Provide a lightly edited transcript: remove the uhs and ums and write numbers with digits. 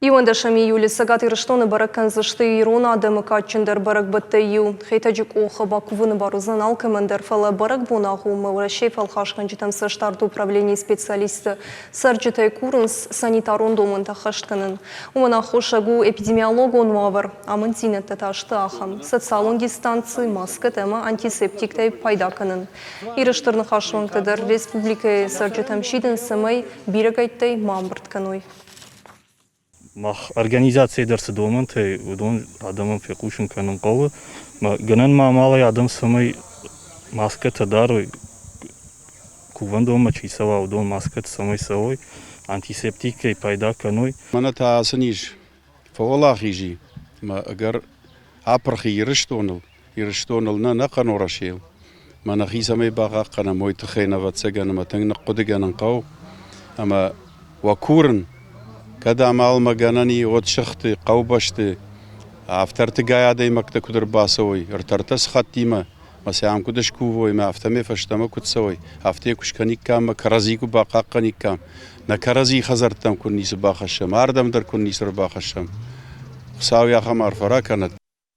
Иуӕндӕсӕм июлы Цӕгат Ирыстоны бӕрӕг кӕндзысты ирон адӕмы кадджындӕр бӕрӕгбӕттӕй иу. Хетӕджы къохы бакувыны бар уыдзӕн алкӕмӕн дӕр, фӕлӕ бӕрӕгбоны агъоммӕ Уӕрӕсейы фӕлхасгӕнджытӕм цӕстдарды управленийы специалистты цӕрджытӕй курынц санитарон домӕнтӕ ӕххӕст кӕнын. Уымӕн аххосаг у эпидемиологон уавӕр. Амынддзинӕдтӕ та сты ахӕм: социалон дистанци, маскӕтӕ ӕмӕ антисептиктӕй пайда кӕнын. Иры Стыр Ныхасы уӕнгтӕ дӕр республикӕйы цӕрджытӕм сидынц, цӕмӕй бирӕгӕйттӕй ма ӕмбырд кӕной. Мах организацийӕ дӕр цы домӕнтӕ, уыдон адӕмӕн фехъусын кӕнын хъӕуы. Гӕнӕн ма амалӕй адӕм цӕмӕй маскӕтӕ дарой, кувӕндонмӕ чи цӕуа, уыдон маскӕты цӕмӕй цӕуой, антисептикӕй пайда кӕной. Мӕнӕ та ацы низ фӕуӕлахиз и ӕмӕ ӕгӕр апырх и Ирыстоныл, Ирыстоныл нӕ ӕнӕхъӕн Уӕрӕсейыл. Мӕ нӕхи цӕмӕй бахъахъхъӕнӕм, уый тыххӕй ӕвӕццӕгӕн ӕмӕ тынг ныхъхъуыдыгӕнын хъӕуы. Ӕмӕ уӕ курын, кӕд амалмӕ гӕнӕн и, уӕд сыхты, хъӕубӕсты афтӕ ӕртыгай адӕймӕгтӕ куыд ӕрбацӕуой, ӕртӕртӕ сыхӕттимӕ, мӕ сӕ ам куыд скувой ӕмӕ афтӕмӕй фӕстӕмӕ куыд цӕуой, афтӕ куы скӕниккам ӕмӕ кӕрӕдзи куы бахъахъхъӕниккам, нӕ кӕрӕдзи хӕдзӕрттӕм куы ницы бахӕссӕм, ардӕм дӕр куы ницы ӕрбахӕссӕм. Хуыцау йӕ ахӕм арфӕ ракӕнӕд.